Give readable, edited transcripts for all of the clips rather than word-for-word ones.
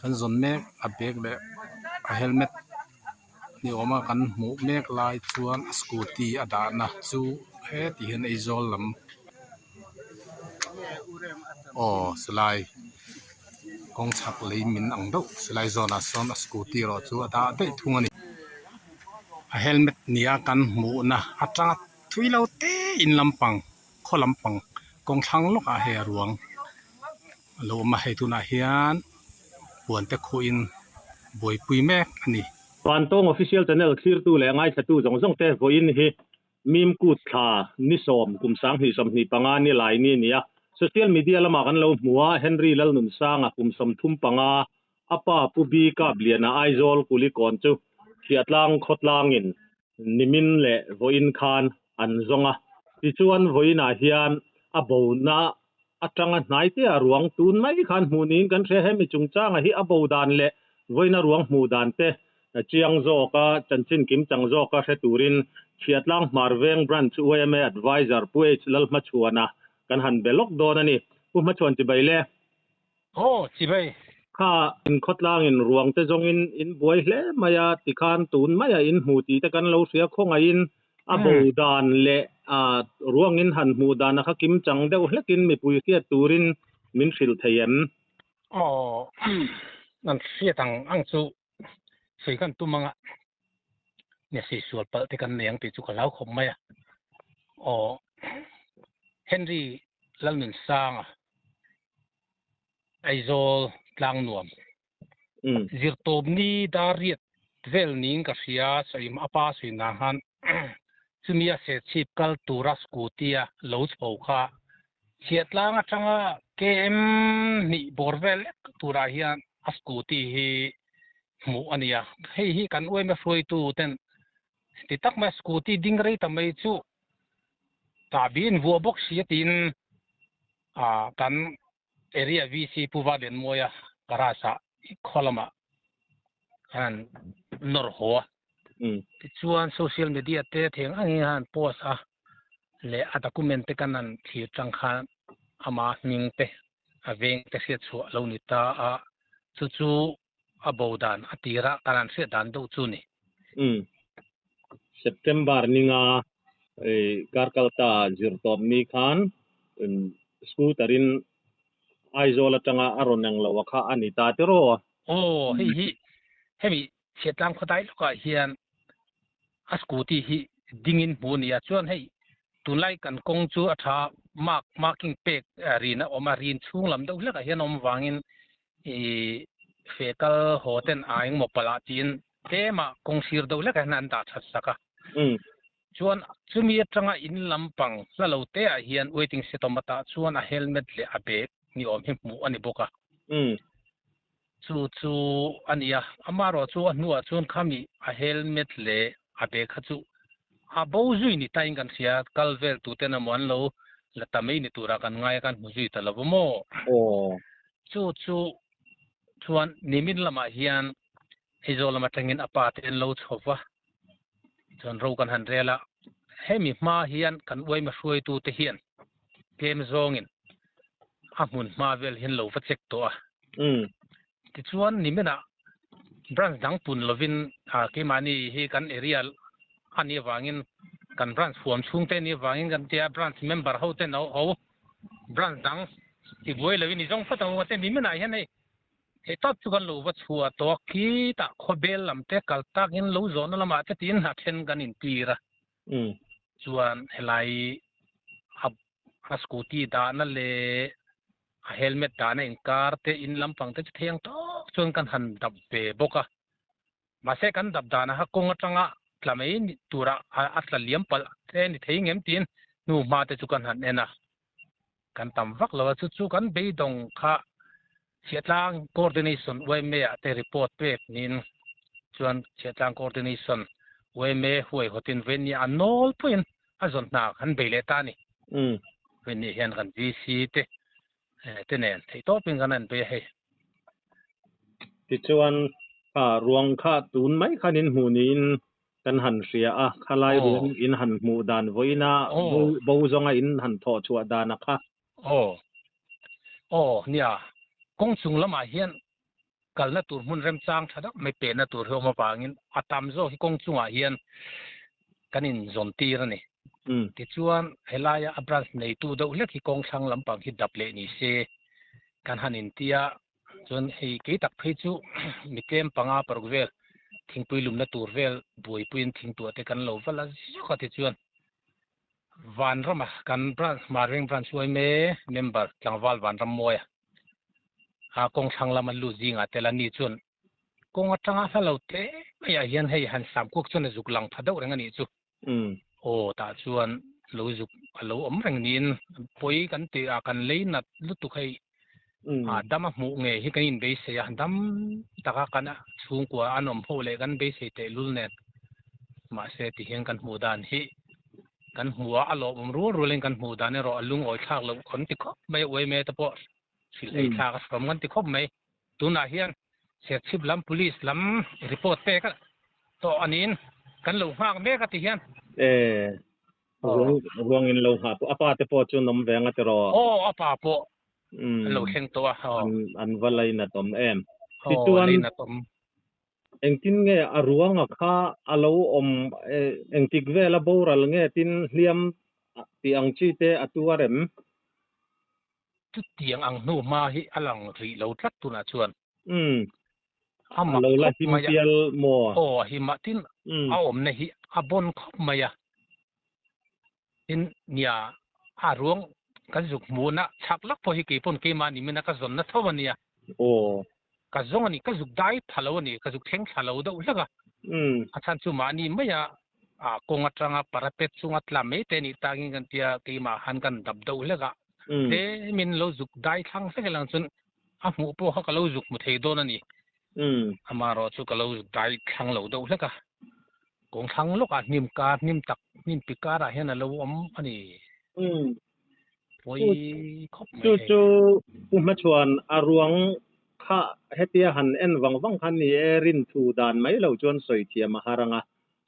Kan zawn mek a bag leh a helmet ni awm a kan hmuh mek lai chuan a scooty a dahna chu heti hian Aizawl lam aw silai kawng chhak lei min ang deuh silai zawnah sawn a scooty erawh chu a dah daih thung a ni. A helmet nia kan hmuhna atanga thui lo te in lampang khaw lampang kawng thlang lawkah hei a ruang a lo awm a hei tunah hian puan te khuhin buaipui mek a ni. Vantawng Official Channel thlirtu leh ngaithlatu zawng zawng te vawiin hi Mim kut thla ni sawm kum 2025 ni lai ni a ni a. Social media lamah kan lo hmu a, Henry Lalnunsanga kum 35 a pa Pu B Kapliana Aizawl Kulikawn chu Chhiahtlang khawtlangin nimin leh vawiin khan an zawng a. Tichuan vawiinah hian a bona atanga hnaite a ruang tun mai khan hmuh niin kan hria. Hemi chungchanga hi a bo dan leh vawiina ruang hmuh dan te chiang zawka chanchin kim chang zawka hre turin Chhiahtlang Hmarveng Branch yma Adviser Pu H Lalhmachhuana kan han be lawk dawn a ni. Pu Hmachhuan chibai le. Aw, chibai. Kha inkhawtlangin ruang te zawngin in buai hle mai a, tikhan tun maia in hmu tih te kan lo hria khawngaihin a bo dan leh a ruangin han hmuh dan a kha kim chang deuh hlekin mipui hriat turin min hrilh thei em? Aw, an hriat ang ang chu sawi kan tum anga nia sawi sual palh te kan nei ang tih chu ka hlau khawp mai a. Aw, Henry Lalnunsanga Aizawl Tlangnuam zirtawpni dar riat vel niin ka hria sawi a pa sawi na khan chumi a serchhip kal tura scooty a lo chho kha chhiahtlang atanga KM hnih bawr vel lek turah hian a scooty hi hmuh a ni a, hei hi kan uaima hruaitu ten ti tak mai scooty ding rei ta mai chu chahbi in vuah bawk si a tiin kan area VC Pu Valianmawia garage ah khaw lamah khan nawr haw a. Tichuan social media te theng angin khan post a leh a document te kan han thlir tang khan ama hming te a veng te hriat chhuah lo ni ta a, chu chu a bo dan a tira kan han hriat dan deuh chu ni. September ninga karkalta zirtawp ni khan scooter in Aizawl atanga a rawn eng loh a kha a ni ta tiraw? Aw, hei hi hemi Chhiatlang khawdai lawkah hian a scooty hi dingin hmu a ni a, chuan hei tunlai kan kawng chu a tha mark marking pek rin a awm a, rin chhung lam deuh hlekah hian a awm avangin ih feh kal haw ten a engmaw palh ah tiin tlema kawng sir deuh hlekah hian an dah that sak a. Chuan chumi atanga in lampang hla lo te ah hian waiting shed awm atah chuan a helmet leh a bag ni awm hi hmuh a ni bawk a. Chu chu a ni a, amaherawh chu a hnuah chuan khami a helmet leh a bag kha chu a bo zui ni tain kan hria, kal vel tuten emaw an lo la ta mai ni turah kan ngai a, kan hmu zui ta lo va maw? Chu chu chuan nimin lamah hian Aizawl lam atangin a pa te an lo chho va, chuan ro kan han rel a, hemi hma hian kan uaima hruaitu te hian tlem zawngin a hmun hma vel hian lo va check tawh a. Tichuan niminah branch dang pun lovin keimahni hi kan area a nih avangin kan branch huam chhungte a nih avangin kan tia branch member ho ten ho branch dang tibuai lovin i zawng fat ang u a ti. Niminah hian hei Hei tawp chu kan lo va chhuah tawk khi tah khawbel lam te kal takin lo zawhna lamah te tiin hna then kan intir a. Chuan helai a a scooty dahna leh a helmet dahna inkar te in lampang te chu thei ang tawk chuan kan han dap ve bawk a. Mahse kan dap dana kha kawng atanga tla mai tura a tla liam palh te ni thei ngem tiin hnu hma te chu kan han en a. Kan tam vak lo a, chu chu kan beidawng kha Chhiahtlang Coordination yma ah te report pek niin chuan Chhiahtlang Coordination yma huaihawtin Venni a nawl pawhin a zawn hna kan bei leh ta a ni. Venni hian kan VC te te nen theihtawpin kan han bei a hei. Tichuan kha ruang kha tun mai khan in hmuh niin kan han hria a, khalai ruang in han hmuh dan vawiina bo zawnga in han thawh chhuah dan a kha. Aw. Aw, nia. Kawng chung lamah hian Kalna tur hmun remchang tha deuh mai pehna tur hi awm avangin a tam zawk hi kawng chungah hian kan inzawn tir a ni. Tichuan helaia a branch neitu deuh hlek hi kawng thlang lampang hi dap leh ni se kan han intia chuan hei kei tak phei chu mi tlem panga paruk vel thingpui lumna tur vel buaipuiin thingtuah te kan lo va la zuk a tichuan Vanrama kan branch Hmarveng branch yma member tlangval Vanrammawia a kawng thlang lam an lut zingah tel a ni chuan kawng atanga hla lo te maiah hian hei han sam kuak chuan a zuk lang pha deuh reng a nih chu. Aw tah chuan lo zuk a lo awm reng niin pawi kan ti a kan lei nat lutuk hei a dam a hmuh nge hi kan inbeisei a dam taka kan chhungkua an awm ho leh kan beisei tehlul nen mahse tihian kan hmuh dan hi Kan hmu a, a lawmawm rual rualin kan hmuh dan erawh a lungawi thlak loh kan ti khawp mai a, uaime te pawh hrilh ei thlak a hrawm kan ti khawp mai. Tunah hian Serchhip lam Police lam report pek a tawh a niin kan lo nghak mek a ti hian. E, ruang ruangin lo nghah pawh a pa te pawh chu an awm ve ang a tiraw? Aw, a pa pawh an lo thleng tawh a. An an va lainat awm em. Aw, lainat awm. Engtin nge a ruanga kha a lo awm engtik vela boral nge tin hliam tih ang chi te a tuar em? Chutiang ang hnu hma hi a lang rih lo tlat tunah chuan. Umm. A mak A lo la khawp him mai a. pial maw? Aw a him a, tin a awmna hi a bawn khawp mai a. Tin nia a ruang kan zuk hmuhna chhak lak pawh hi keipawn keimah ni mina ka zawnna tho a nia. Aw. Ka zawng a ni, ka zuk dai pha lo a ni, ka zuk thleng thla lo deuh hlek a. A chhan chu mahni maia kawng atanga parapet chunga tla mai te nih tangin kan tia keimah han kan dap deuh hlek a. Tlemin lo zuk dai thlang hlek elang chuan a hmuh pawh kha ka lo zuk hmu thei dawn a ni. Amaherawh chu ka lo zuk dai thlang lo deuh hlek a. Kawng thlang lawkah hnim kar hnim tak hnim pi karah hian a lo awm a ni. Pawi khawp mai Chu hei. chu Pu Hmachhuan a ruang kha hetia han en vang vang khan ni e rin thu dan mai lo chuan sawi thiam a har ang a,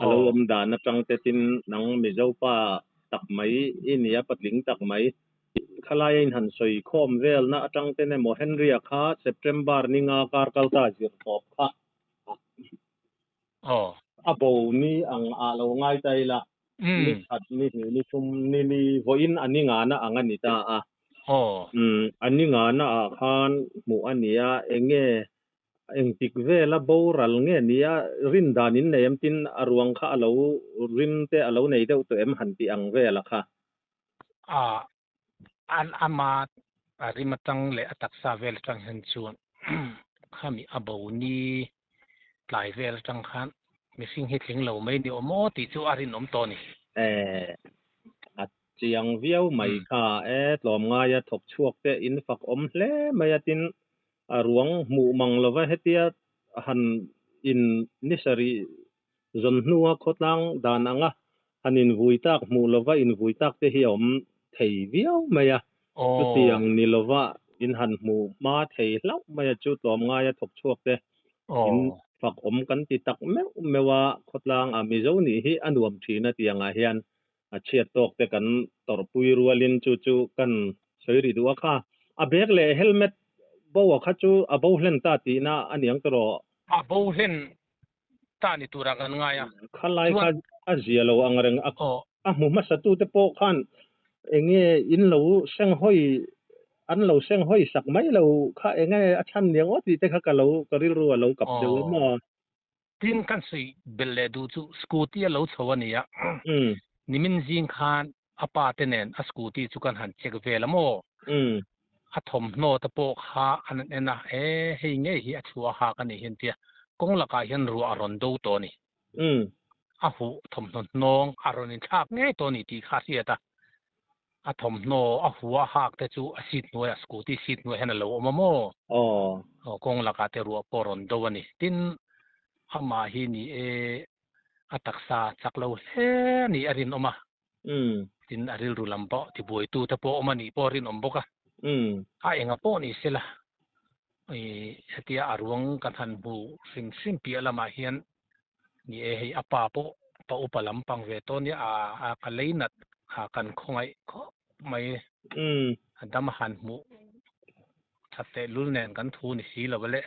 a lo awm dan atang te tin nang Mizo pa tak mai i nia patling tak mai khalai a in han sawi khawm velna atang ten emaw Henry-a kha September ninga kar kalta zir tawp kha Aw. A bo ni ang ah lo ngai ta ila, ni khat, ni hnih, ni thum, ni li vawiin a ni ngana ang a ni ta a. Aw. Umm, a ni ngana ah khan hmuh a ni a, enge engtik vela boral nge ni a, rin dan in nei em tin a ruang kha a lo rim te a lo nei deuh tawh em han tih ang vela kha. A, an ama a rim atang leh a taksa vel atang hian chuan khami a bo ni tlai vel atang khan mihring hi tling lo mai ni awm aw tih chu a rinawm tawh a ni. E, a chiang viau mai kha e, tlawmngaia thawk chhuak te in fak awm hle mai a tin a ruang hmuh mang lova hetia han in ni sarih Zawn hnua khawtlang dan anga han invui tak hmuh lova invui tak te hi a awm thei viau mai a. Chutiang ni lova in han hmu hma thei hlauh mai a chu tlawmngaia thawk chhuak te in fak awm kan ti tak meuh meuh a, khawtlang a Mizo nih hi a nuam thin a tiangah hian a chhiat tawk te kan tawrhpui rualin chu chu kan sawi rih duh a kha. A bag leh helmet bo a kha chu a bo hlen ta tihna a niang tawh. A bo hlen ta ni turah kan ngai a. Khalai kha a zia lo ang reng a, a hmu hmasa tute pawh khan enge in lo seng hawi an lo seng hawi sak mai lo kha enge a chhan niang aw tih te kha ka lo ka rilru a lo kap deuh a maw. Tin kan sawi belh leh duh chu scooty a lo chho a ni a, nimin zing khan a pa te nen a scooty chu kan han check vel a maw? A thawmhnaw te pawh kha an han en a, e hei ngei hi a chhuah hak a nih hi an ti a, kawng lakah hian ruah a rawn do tawh a ni. A huh thawmhnaw hnawng a rawn inthlak ngei tawh a ni tih kha a hriat a, a thawmhnaw a huh a hak te chu a seat hnuaiah scooty seat hnuaiah hian a lo awm a maw? Aw kawng lakah te ruah pawh a rawn do a ni. Tin, amah hi ni e a taksa chak lo hle a nih a rinawm a. Tin, a rilru lam pawh tibuaitu te pawh awm a nih pawh a rinawm bawk a. A enga pawh ni sela, hetia a ruang kan han hmu hrim hrim piah lamah hian ni e hei a pa pawh pa upa lam pang ve tawh nia a ka lei nat a kan khawngaih khawp mai. A dam a han hmuh that tehlul nen kan thu ni si lo a le.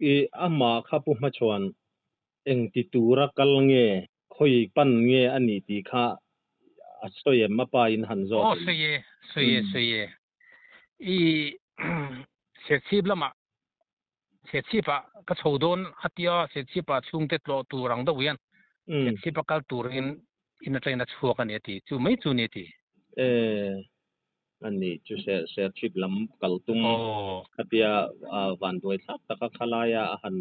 I amah kha pu hmachhuan eng ti tura kal nge khawi pan nge a ni tih kha a sawi em a pa in han zawt Aw sawi e, sawi e, sawi e. I Serchhip lamah Serchhip ah ka chho dawn a tia Serchhip ah chhungte tlawh tur ang deuh hian Serchhip a kal turin in atangin a chhuak a ni a ti. Chu mai chu a ni a ti. E a ni chu Serchhip lam kal tum khatia vanduai thlak taka khalaia a han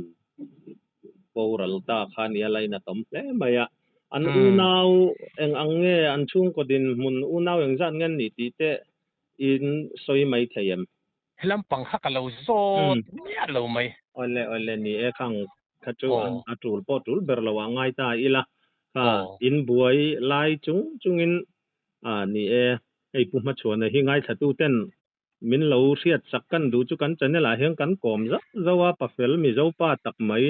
boral ta kha nia lainat awm hle mai a. An unau eng ang nge an chhungkaw dinhmun unau engzat nge an nih tih te in sawi mai thei em? Helam pang kha ka lo zawt miah lo mai. Awle awle ni e khang kha chu a tul pawh tul ber lo ah ngai ta ila kha in buai lai chung chungin a ni e hei Pu Hmachhuana hi ngaithla tu ten min lo hriat sak kan duh chu kan channel ah hian kan kawm zauh zauh a pafel Mizo pa tak mai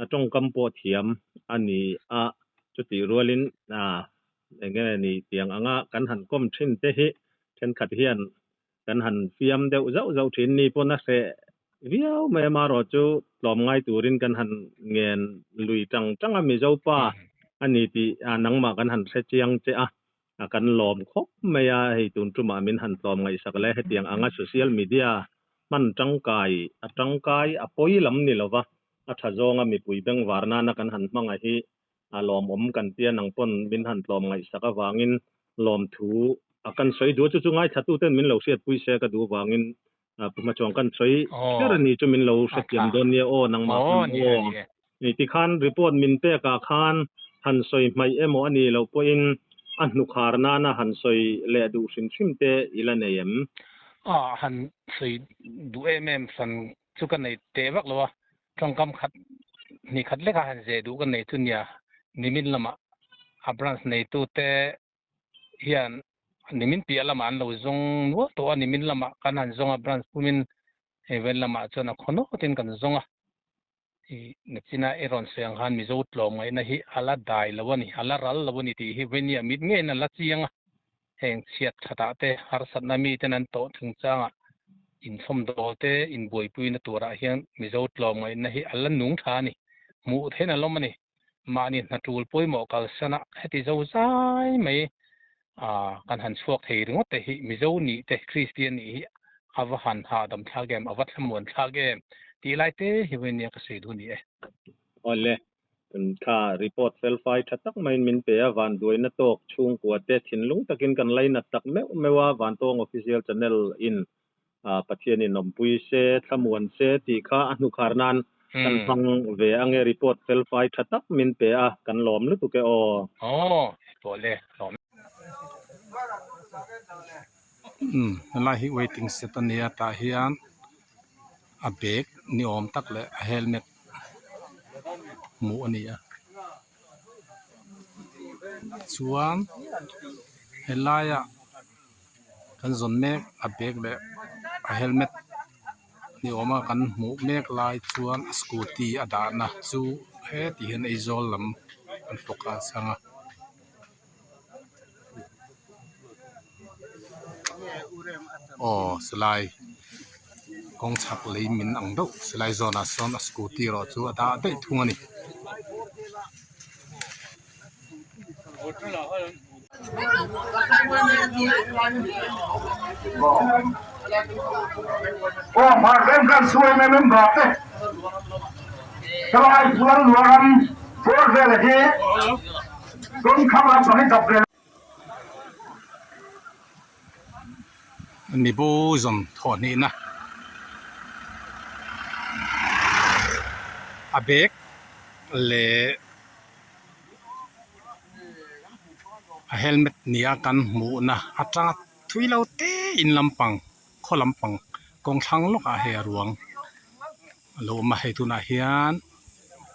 a tawngkam pawh thiam a ni a chutih rualin a enge ni tiang anga kan han kawm thin te hi thenkhat hian kan han fiam deuh zauh zauh thin ni pawn a hreh viau mai a marawh chu tlawm ngai turin kan han ngen lui tang tang a Mizo pa a ni tih nangmah kan han hre chiang che a kan lawm khawp mai a hei tun tumah min han tlawm ngaihsak le hetiang anga social media hman tangkai a tangkai a pawi lam ni lova a tha zawnga mipui bengvar nana kan han hmang a hi a lawmawm kan tia nang pawn min han tlawm ngaihsak avangin lawmthu a kan sawi duh a chu chu ngaithla ten min lo hriatpui se ka duh avangin pu hmachhuang kan sawi kher a ni chu min lo hrethiam dawn nia aw nangmah pawn aw ni tikhan report min pek ah khan han sawi hmaih emaw a nih loh pawhin a hnukhar nana han sawi leh duh hrim hrim te i la nei em? A han sawi duh em em hran chu ka nei teh vak lo a, Tawngkam khat hnih khat leka han zeh duh ka nei chu nia, nimin lamah a branch neitute hian nimin piah lamah an lo zawng nual tawh a, nimin lamah kan han zawng a branch pumin hei vel lamah chuan a khaw nawtin kan zawng a, i nachina i rawn sawi ang khan Mizo tlawmngaihna hi a la dai lo a ni, a la ral lo a ni tih hi Venia mit ngeiin a la chiang a. Heng chhiat thatah te, harsatna miten an tawh chungchangah inchhawmdawl te, inbuaipuina turah hian Mizo tlawmngaihna hi a la nung tha a ni. Hmuh theihna lawm a ni. Mahni hna tul pawimawh kalsana heti zo zai mai kan han chhuak thei ringawt te hi Mizo nih te, Kristian nih hi a va han hahdam thlak em, a va thlamuan thlak em tih lai te hi vawiin nia ka sawi duh a ni e. Awle, Kha report felfai tha tak maiin min pe a, vanduaina tawk chhungkua te thinlung takin kan lainat tak meuh meuh a, Vantawng Official Channel in Pathianin awmpui se, thlamuan se tih kha a hnukhar nan kan hmang ve ange report felfai tha tak min pe a, kan lawm lutuk e aw. Aw, tawh le, lawm. Umm, helai hi waiting shed a nia tah hian a bag ni awm tak leh a helmet hmuh a ni a chuan helaia kan zawn mek a bag leh a helmet ni awma kan hmuh mek lai chuan a scooty a dahna chu heti hian Aizawl lam an focus ang a. Aw silai kawng chhak lei min ang deuh silai zawnah sawn a scooty erawh chu a dah daih thung a ni. Mibo zawm thawh hnihna a bag leh a helmet nia kan hmuhna atanga thui lo te in lampang khaw lampang kawng thlang lawkah hei a ruang a lo awm a hei tunah hian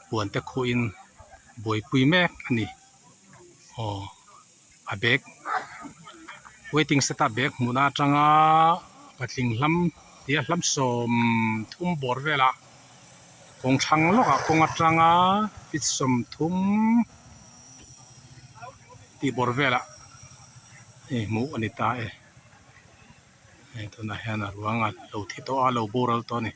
puan te khuhin buaipui mek a ni. Aw a bag waiting set a bag hmuhna atanga patling hlam tia hlam sawm thum bawr velah kawng thlang lawkah kawng atanga feet 30 tih bawr velah hei hmuh a ni ta e hei tunah hian a ruang a lo thi tawh a lo boral tawh a ni.